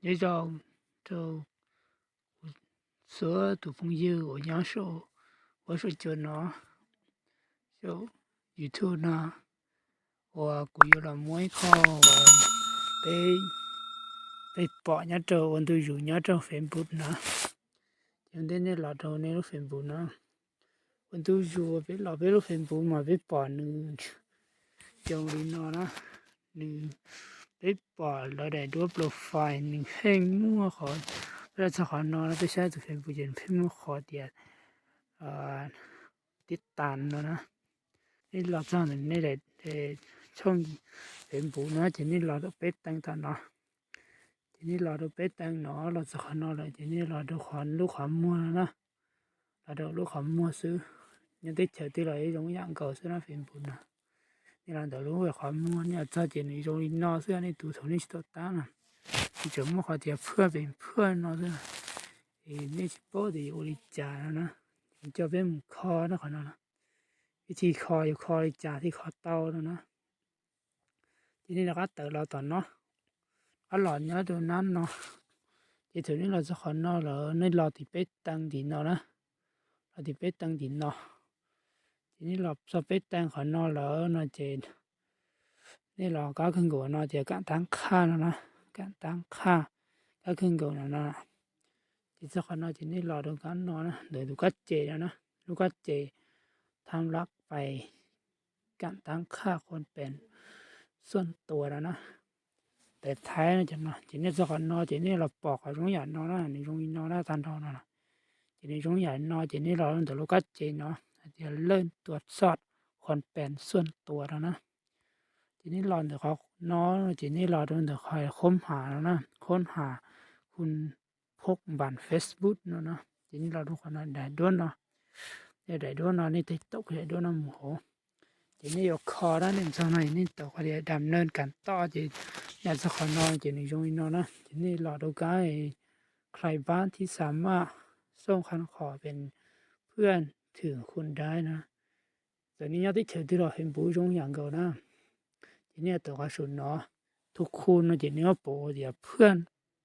Nyob zoo rau txhua tus phooj ywg uas nyob saum huab saum cua no, saum YouTube no, uas kuv yuav los muab ib qho uas peb, peb pom nyob rau ua ntu zus nyob rau Facebook no. Ces ua ntej nej los rau nej lub Facebook no, ua ntu zus peb los peb lub Facebook mas peb pom nws zoo li no na. Nws, peb pom lawv daim duab profile nws pheej muaj qhov, peb los txog qhov no no, peb saib tus Facebook ces nws pheej muaj qhov tias tib tas no na. Nej los txog ntawm nej daim tshooj Facebook no ces nej los rau peb teev tom no. Ces nej los rau peb teev no, los txog qhov no lawm ces nej los rau qhov lub qhov muag no na. Los rau lub qhov muag xwb. Nyob teb chaws twg los yeej zoo yam nkaus xwb na, Facebook no. Nej los ntawm lub qhov muag, nej los txog ces nws zoo li no xwb, nej tus thaum nej tsis tau tab na, nws tseem muaj qhov tias phwaj pem phwaj no xwb. Es nej tsis paub tias yuav ua li cas no na, ces coj peb mus kho na qhov no na. Vim thi kho yuav kho li cas thiaj kho tau no na. Ces nej rov qab tawm los tom no, rov qab los nyob rau nab no. Ces thaum nej los txog qhov no lawm nej los tim peb teev tim no na, los tim peb teev tim no. Ces nej los txog peb teev qhov no lawm no ces nej los kab kawg nkaus no tias kam tab qhaj no na, kam tab qhaj, kab kawg nkaus no na. Ces txog qhov no ces nej los rau kab no na, ntawm tus kab ces no na, lub kab ces tham lab pais kam tab qhaj khuam pem xuam tuas no na. Ntawm Thaib no ces no, ces nej txog qhov no ces nej los pom qhov zoo yam no na, nws zoo li no na, tag nrho no. Ces nws zoo yam no ces nej los ntawm lub kab ces no hais tias lawj tuas xoj khuam pem xuam tuas no na. Ces nej los ntawm qhov no ces nej los rau ntawm qhov khoob has no na, khoob has khu phoj npas Facebook no na. Ces nej los rau qhov no daim duab no, daim duab no nej tig taum daim duab no mus hauv. Ces nej yuav kho na, nej txog no nej taum qhov tias dam neej kam toj ces nej txog qhov no ces nws zoo li no na. Ces nej los rau kab khlais pab thib xa maj xoj khan khom pem phwaj thwm khu daib na. Txawm nej nyob teb chaws twg los Facebook zoo yam nkaus na. Ces nej taum qhov saum no, thu khu no ces nws yuav pom tias phwaj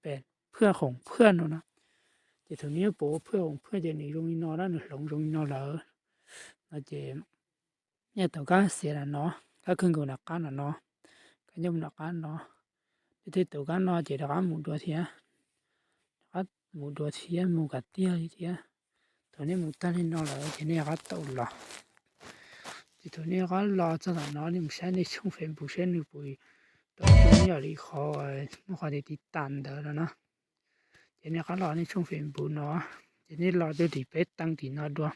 pem phwaj khoom phwaj no na. Ces thaum nws yuav pom phwaj khoom phwaj ces nws zoo li no na, nws hloov zoo li no lawm no ces nej taum kab xiav nram no, kab kawg nkaus nram qab nram no, kab nyob mus nram qab no. Nej thiaj taum kab no ces rov qab mus dua thiab, rov qab mus dua thiab, mus kom tiag li thiab. Thaum nej mus tag li no lawm ces nej rov qab taum los. Ces thaum nej rov qab los txog tom no nej mus saib nej tshooj Facebook saib nws puas tau zoo ib yam li qhov muaj qhov tias tiv tas ntawd no na. Ces nej rov qab los nej tshooj Facebook no, ces nej los rau tim peb teev tim no dua.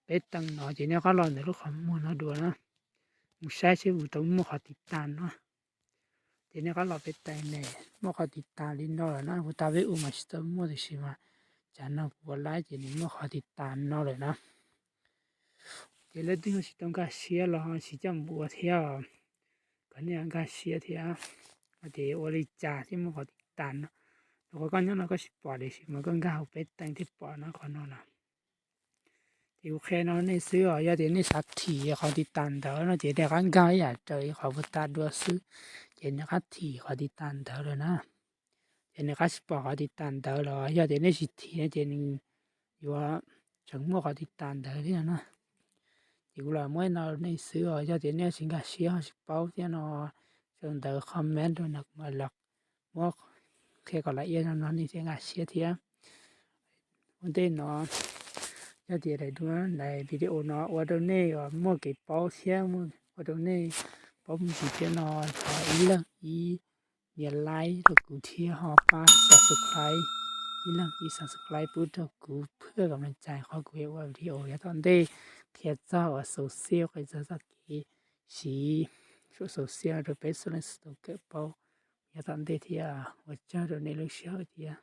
Peb teev no ces nej rov qab los ntawm lub qhov muag no dua na, mus saib seb puas tau muaj qhov tiv tas no. Ces nej rov qab los peb teev ne, muaj qhov tiv tas li no lawm na, puag ta peb ua mas tsis tau muaj tiam sis mas tsam no kuv ua laib ces nws muaj qhov tiv tas no lawm na. Ces leej twg ho tsis tau nkag siab los ho tsis coj mus ua thiab, kom nej nkag siab thiab. Hais tias ua li cas thiaj muaj qhov tiv tas no, rau qhov koj nyob no koj tsis pom tiam sis mas koj nkag hauv peb teev thiaj pom no qhov no na. Ces kuv qhia no nej xwb os, yog tias nej xav thim qhov tiv tas ntawd no ces nej rov qab nkag ib yam raws li qhov puag ta dua xwb, ces nej rov qab thim qhov tiv tas ntawd lawm na. Ces nej rov qab tsis pom qhov tiv tas ntawd los yog tias nej tsis thim no ces nws yuav tseem muaj qhov tiv tas ntawd thiab na. Ces kuv los muab no nej xwb os, yog tias nej tsis nkag siab ho tsis paub thiab no, sau ntawv comment rau na kuv mam los muab qhia kom lawv iab no no nej thiaj nkag siab thiab. Ua ntej no, yog tias daim duab daim video no ua rau nej muaj kev paub thiab ua rau nej paub me ntsis thiab no, thov ib leeg ib nias like rau kuv thiab ho pab subscribe, ib leeg ib subscribe pub rau kuv phwaj kom me ntsis qhov kuv yuav ua video yav tom ntej, qhia txog uas social, qhia txog txoj kev siv social rau peb txhua leej txhua tus kawm paub yav tom ntej thiab. Ua tsaug rau nej lub sij hawm thiab.